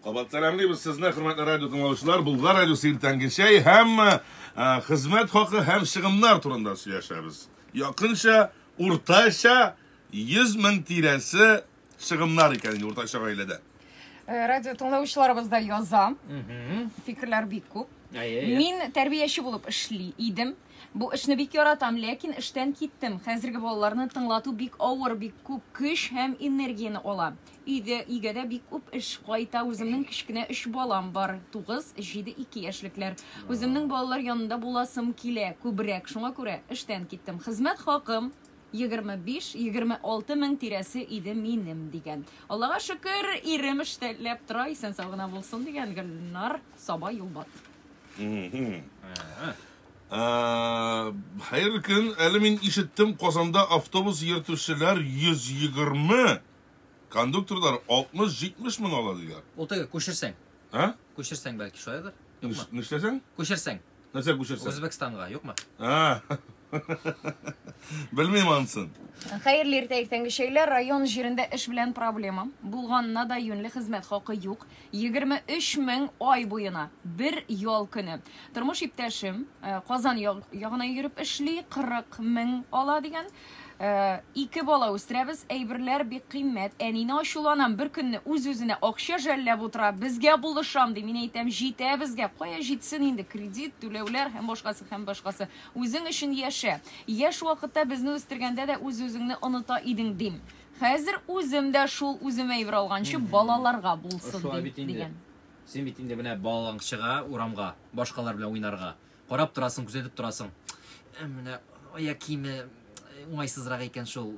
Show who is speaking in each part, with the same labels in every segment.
Speaker 1: Кабат сәламлибез сезне, хөрмәтле радио тыңлаучылар. Болгар радиосы иртәнге чәй һәм э, хезмәт хакы һәм чыгымнар турында сөйләшәбез. Якынча, уртача 100 мең тирәсе чыгымнар икән инде уртача гаиләдә.
Speaker 2: Э, радио тыңлаучыларыбыз да яза. Фикерләр бик күп. Мин тәрбияче булып эшли идем. Бу эшне бик яратам, ләкин эштән киттем. Хәзерге балаларны тыңлату бик авыр, бик күп көч һәм энергияне ала. Өйдә, өйгә дә бик күп эш кайта. Үземнең кечкенә өч балам бар. 9, 7, 2 яшьлекләр. Үземнең балалар янында буласым килә күбрәк. Шуңа күрә эштән киттем. Хезмәт хакым 25-26 мең тирәсе иде минем, дигән. Аллага шөкер, ирем эшләп тора, исән-сау гына булсын, дигән Гөлнар Саба Юлбат.
Speaker 1: Хәерле көн. Әле мин ишеттем, Казанда автобус йөртүчеләр 120 Кондукторлар 60-70 мең ала диләр.
Speaker 3: Ул теге күчерсәң.
Speaker 1: А?
Speaker 3: Күчерсәң бәлки шулайдыр.
Speaker 1: Юкмы? Нишләсәң?
Speaker 3: Күчерсәң.
Speaker 1: Нәрсә күчерсәң?
Speaker 3: Үзбәкстанга, юкмы?
Speaker 1: А. Белмим анысын.
Speaker 2: Хәерле иртә, иртәнге чәйләр. Район җирендә эш белән проблема. Булганына да юньле хезмәт хакы юк. 23 мең ай буена. Бер ял көне. Тормыш иптәшем э, Казан ягына йөреп эшли, 40 мең ала дигән. Э, ике бала үстерәбез, әйберләр бик кыйммәт. Әнине ачуланам, бер көнне үз-үзенә акча жәлләп утыра, безгә булышам ди. Мин әйтәм, җитә безгә. Кая җитсен инде кредит, түләүләр һәм башкасы һәм башкасы. Үзең өчен яшә. Яшь вакытта безне үстергәндә дә үз-үзеңне оныта идең дим. Хәзер үзем дә шул үземә әйбер алганчы балаларга булсын
Speaker 3: дим, дигән. Син бит инде менә балаң чыга урамга, башкалар белән уйнарга. Карап торасың, күзәтеп торасың. Ә, менә аяк киеме уңайсызрак икән шул.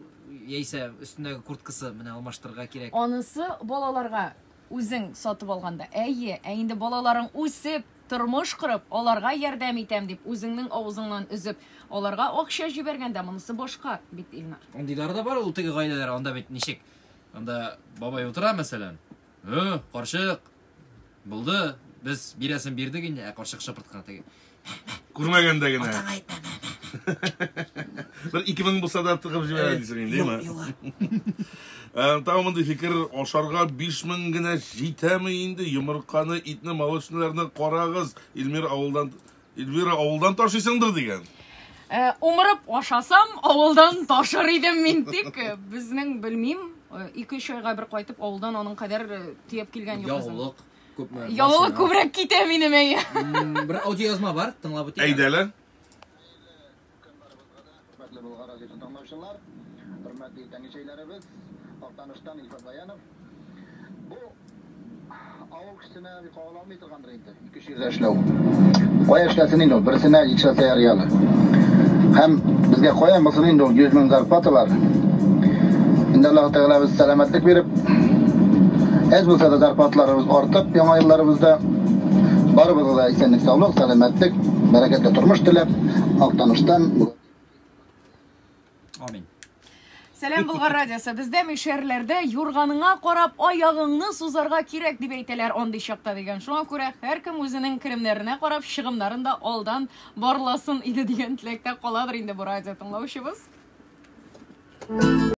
Speaker 3: Яисә өстендәге курткасы менә алмаштырырга кирәк.
Speaker 2: Анысы балаларга үзең сатып алганда. Әйе, ә инде балаларың үсеп, тормыш корып, аларга ярдәм итәм дип, үзеңнең авызыңнан өзеп, аларга акча җибәргәндә, монысы башка бит, Илнар.
Speaker 3: Андыйлары да бар ул теге гаиләләр, анда бит ничек? Анда бабай утыра, мәсәлән. Э, карчык, Булды, без бирәсен бирдек инде, ә карчык шыпырт кына теге.
Speaker 1: Күрмәгәндә генә. Атаңа әйтмә. Бер 2000 булса да тыгып җибәрә дисең инде, әйме? Э, тагын мондый фикер, ашарга 5000 генә җитәме инде? Йомырканы, итне, молочныйларны карагыз. Илмир авылдан Эльвира авылдан ташыйсыңдыр дигән.
Speaker 2: Э, умырып ашасам, авылдан ташыр идем мин тик э, безнең белмим, 2-3 э, айга бер кайтып авылдан аның кадәр төяп килгән юк.
Speaker 3: Ягулык күпме?
Speaker 2: Ягулык күбрәк китә минем әйе.
Speaker 3: Бер аудиоязма бар, тыңлап
Speaker 1: үтик. Әйдә әле.
Speaker 4: Хөрмәтле Болгар радиосын тыңлаучылар, хөрмәтле иртәнге чәйләребез, Актаныштан Илфат Баянов. Бу авыл кешесенә бик кагыла алмый торгандыр инде, ике җирдә эшләү. Кая эшләсен инде ул, берсенә эшләсә ярый әле. Һәм безгә каян булсын инде ул 100 мең зарплаталар. Инде Аллаһ Тәгалә без сәламәтлек биреп, әз булса да зарплаталарыбыз артып, яңа елларыбызда барыбызга да исәнлек, саулык, сәламәтлек, бәрәкәтле тормыш теләп, Актаныштан
Speaker 3: Амин.
Speaker 2: Сәлам Болгар радиосы. Бездә мишәрләрдә юрганыңа карап аягыңны сузарга кирәк дип әйтәләр андый чакта дигән. Шуңа күрә һәркем үзенең керемнәренә карап чыгымнарын да алдан барласын иде дигән теләктә каладыр инде бу радио тыңлаучыбыз.